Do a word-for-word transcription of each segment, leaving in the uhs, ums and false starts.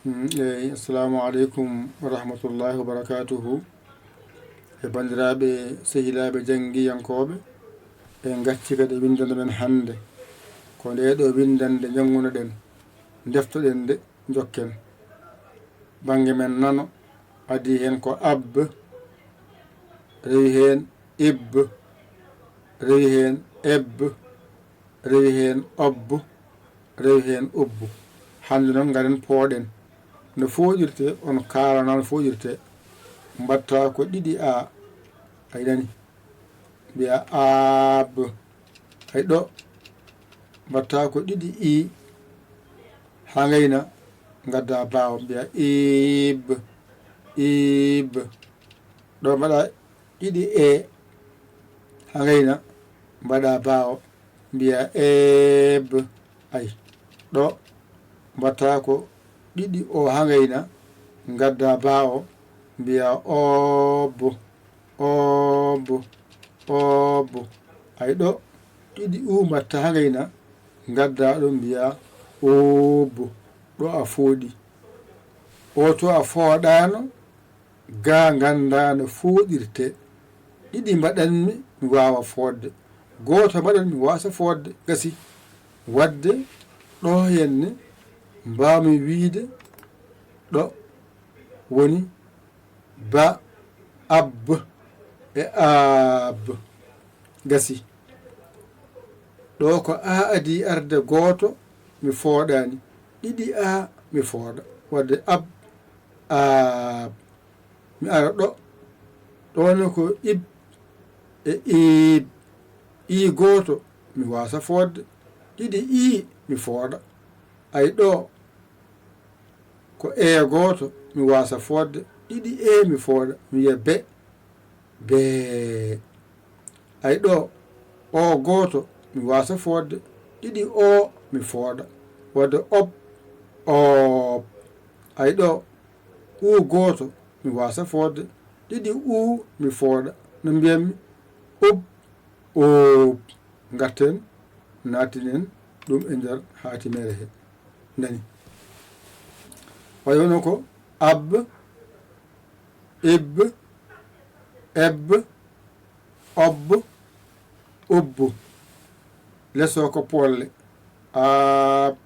Mm, eyi, assalamu aleykum wa rahmatullahi wa barakatuhu. E banndiraaɓe, sehilaaɓe janngiyankooɓe, en ngacci kadi e winndannde men hannde. Ko ndee ɗoo winndannde njannguno-ɗen, ndefto-ɗen nde, njokken. Bannge men nano, adii heen ko ab, rewi heen ib, rewi heen eb, rewi heen ob, rewi heen ub. Hannde noon, ngaren pooɗen no fooɗirtee, on kaalana no fooɗirtee. Mbaɗta ko ɗiɗi a, a nanii, mbiya aab. Hay ɗo, mbaɗta ko ɗiɗi i, haa ngayna, ngadda baawo, mbiya iib, iib. Ɗo mbaɗa ɗiɗi e, haa ngayna, mbaɗa baawo, mbiya eeb. Ay, ɗo mbaɗta ko ɗiɗi o, haa ngayna, ngadda baawo, mbiya oob, oob, oob. Ay, ɗo ɗiɗi u mbaɗta, haa ngayna, ngadda ɗum, mbiya oob. Ɗo a fooɗi. O to a fooɗaano, ga ngannda no fooɗirtee. Ɗiɗi mbaɗanmi, mi waawa fooɗde. Gooto mbaɗan, mi waasa fooɗde. Gasi. Waɗde ɗo henne, mbaawmi wiyde ɗo woni ba, ab e aab. Gasi. Ɗo ko a adii arde gooto, mi fooɗaani. Ɗiɗi a, mi fooɗa. Waɗde ab, aab. Mi ara ɗo. Ɗo ne ko ib e iib. I gooto, mi waasa fooɗde. Ɗiɗi i, mi fooɗa. Ay, ɗo ko e gooto, mi waasa fooɗde. Ɗiɗi e, mi fooɗa. Mi wiya be, bee. Ay, ɗo o gooto, mi waasa fooɗde. Ɗiɗi o, mi fooɗa. Waɗde ob, oob. Ay, ɗo u gooto, mi waasa fooɗde. Ɗiɗi u, mi fooɗa. No mbiyanmi? Ub, oob. Ngarten, naatinen ɗum e nder haatimeere he. Nani? Wayi hono ko ab, ib, eb, ob, ub. Leso ko poolle. Aab,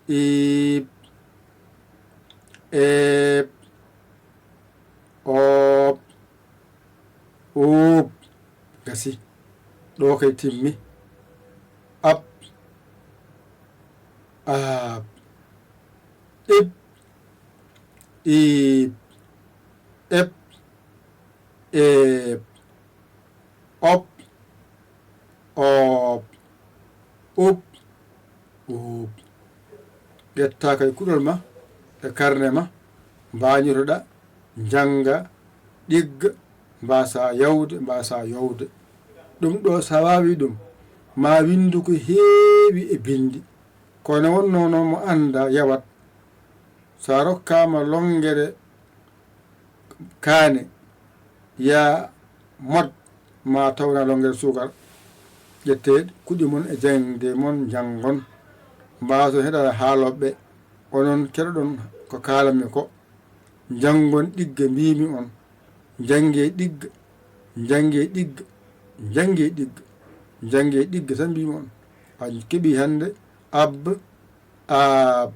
iib, eeb, oob, uub. Gasi. Ɗo kay timmi. Ab, aab, ib, iib, eb, eeb, ob, oob, ub, uup. Ƴetta kay kuɗol ma e karne ma, mbañotoɗa, njannga, ɗigga, mbasa yawde, mbasa yowde. Ɗum ɗo, so a waawi ɗum, ma winndu ko heewi e binndi. Kono wonnoo noon mo anndaa yawat. So a rokkaama lonngere kaane, yaa mod ma tawna lonngere suukar. Ƴettee kuɗi mon e jaŋde mon, njanngon. Mbaason heɗaade haalooɓe ɓe, onon keɗoɗon ko kaalanmi ko. Njanngon ɗigga, mbiimi on. Njanngee ɗigga, njanngee ɗigga, njanngee ɗigga, njanngee ɗigga tan mbiimi on. A keɓii hannde ab, aab.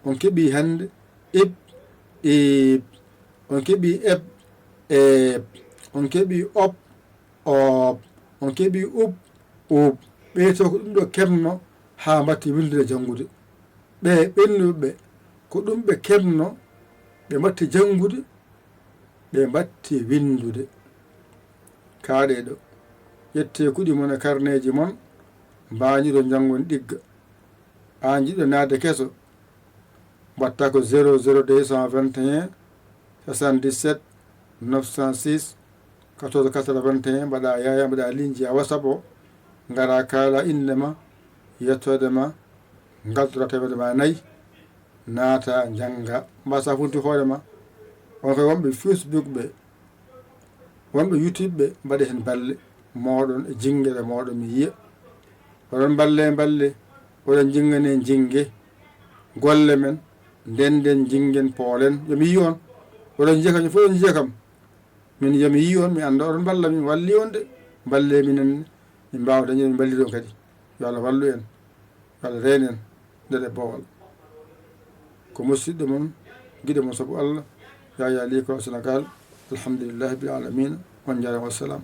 On keɓii hannde ib, iib. On keɓii eb, eeb. On keɓii ob, oob. On keɓii ub, uub. Ɓee to ko ɗum ɗo keɓno haa mbatti winndude e janngude. Ɓee ɓennuɓe ɓe, ko ɗum ɓe keɓno, ɓe mbatti janngude, ɓe mbatti winndude. Kaaɗee ɗo, ƴettee kuɗi mon e karneeji mon, mbañoɗon njanngon ɗigga. Aan jiɗɗo naatde keso, mbaɗta ko zéro zéro deux cent vingt et un, soixante-dix-sept, neuf cent six, quatorze quatre-vingt-un, mbaɗa Yaya, mbaɗa ligne ji haa WhatsApp o, ngara kaala innde ma, yettoode ma, ngaltora teemedde ma nayi, naata, njannga, mbasa funti hoore ma. On koye wonɓe Facebook ɓe, wonɓe YouTube ɓe, mbaɗe heen balle mooɗon e jinngere mooɗon, mi yiya. Oɗon mballe, mballe, oɗon njinnganee, njinnge. Golle men, Ndenden, jingen, poolen. Yo mi yii on. Oɗon njiya kam, fof oɗon njiya kam. Min yo mi yii on, mi annda oɗon mballa min, walli on de. Mballe minen, min mbaawa dañde, min mballiri on kadi. Yo Allah wallu en. Yo Allah reen en nder e boowal. Ko musiɗɗo mon, giɗo mon sabu Allah, Yaya Ly ko Sénégal. Alhamdulillahi rabbil alamina. On njaaraama, wassalam.